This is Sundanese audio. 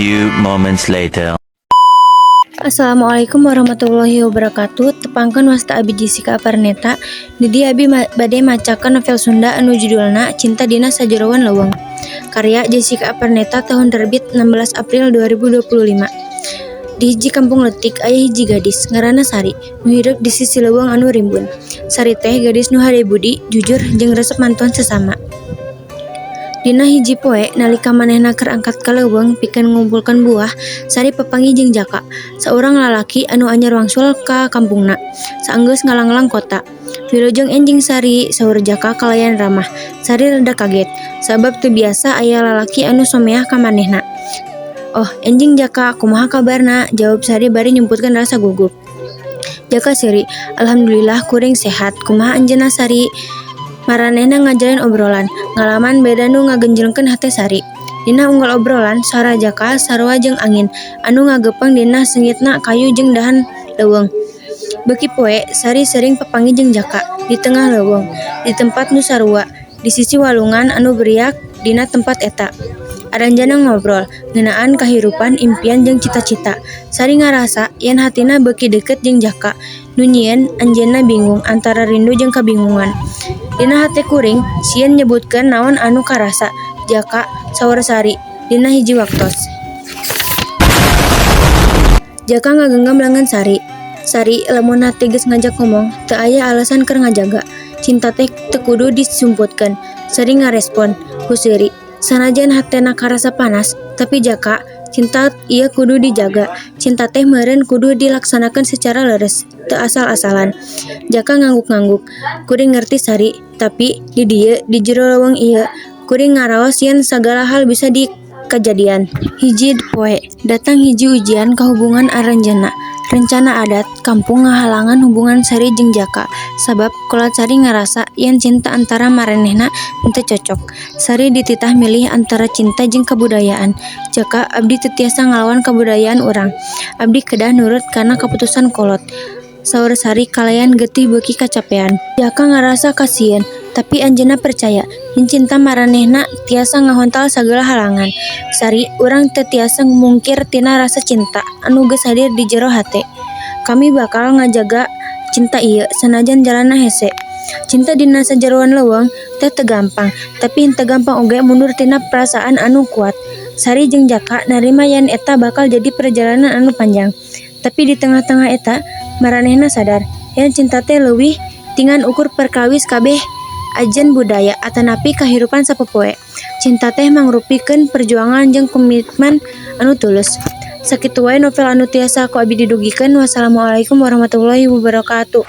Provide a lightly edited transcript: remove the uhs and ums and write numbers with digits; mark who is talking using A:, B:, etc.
A: few moments later.
B: Assalamualaikum warahmatullahi wabarakatuh. Tepangkeun, wasta abi Jessica Aparneta. Di dieu abi bade macakeun novel Sunda anu judulna Cinta Dina Sajeroan Leuweung. Karya Jessica Aparneta, tahun terbit 16 April 2025. Di hiji kampung leutik aya hiji gadis ngaranna Sari nu hirup di sisi leuweung anu rimbun. Sari teh gadis nu hade budi, jujur, jeung resep mantuan sesama. Dina hiji poe, nalika manehna keur angkat ka leuweung pikeun ngumpulkeun buah, Sari papanggih jeung Jaka, saurang lalaki anu anyar wangsul ka kampungna saenggeus ngalanglang kota. "Wilujeng enjing, Sari," saur Jaka kalayan ramah. Sari rada kaget, sabab teu biasa aya lalaki anu someah ka manehna. "Oh, enjing Jaka, kumaha kabarna?" jawab Sari bari nyumputkeun rasa gugup. Jaka seuri, "Alhamdulillah, kuring sehat, kumaha anjeunna, Sari?" Maranehna ngajalin obrolan, ngalaman beda nu ngagenjelkeun hate Sari. Dina unggal obrolan, sora Jaka sarua jeung angin anu ngagepeng dina seungitna kayu jeung dahan leuweung. Beuki poe, Sari sering papanggih jeung Jaka di tengah leuweung, di tempat nu sarua, di sisi walungan anu beriak dina tempat eta. Aranjeunna ngobrol ngeunaan kahirupan, impian jeung cita-cita. Sari ngarasa yen hatina beuki deukeut jeung Jaka, nu nyieun anjeunna bingung antara rindu jeung kabingungan. "Dina hate kuring sieun nyebutkeun naon anu karasa, Jaka," saur Sari dina hiji waktos. Jaka ngagenggam leungeun Sari. "Sari, lamun hate geus ngajak ngomong, teu aya alasan keur ngajaga. Cinta teh teu kudu disumputkeun," Sari ngarespon ku seuri. "Sanajan hatena karasa panas, tapi Jaka, cinta ieu kudu dijaga. Cinta teh meureun kudu dilaksanakeun secara leres, teu asal-asalan." Jaka ngangguk-ngangguk. "Kuring ngerti, Sari, tapi di dieu, di jero leuweung ieu, kuring ngaraos yen sagala hal bisa dikajadian." Hiji poe, datang hiji ujian ka hubungan aranjeunna. Rencana adat kampung ngahalangan hubungan Sari jeung Jaka, sabab kolot Sari ngarasa yen cinta antara maranehna henteu cocok. Sari dititah milih antara cinta jeung kabudayaan. "Jaka, abdi teu tiasa ngalawan kabudayaan urang. Abdi kedah nurut kana kaputusan kolot," saur Sari kalayan getih beuki kacapean. Jaka ngarasa kasieun, tapi anjeunna percaya yen cinta maranehna tiasa ngahontal sagala halangan. "Sari, urang teu tiasa mungkir tina rasa cinta anu geus hadir di jero hate. Kami bakal ngajaga cinta ieu sanajan jalanna hese. Cinta dina sajeroan leuweung teh teu gampang, tapi henteu gampang oge mundur tina perasaan anu kuat." Sari jeung Jaka narima yen eta bakal jadi perjalanan anu panjang. Tapi di tengah-tengah eta, maranehna sadar yen cinta teh leuwih ti ngan ukur perkawis kabeh ajen budaya atanapi kahirupan sapopoe. Cinta teh mangrupikeun perjuangan jeung komitmen anu tulus. Sakitu wae novel anu tiasa ku abi didugikeun. Wassalamualaikum warahmatullahi wabarakatuh.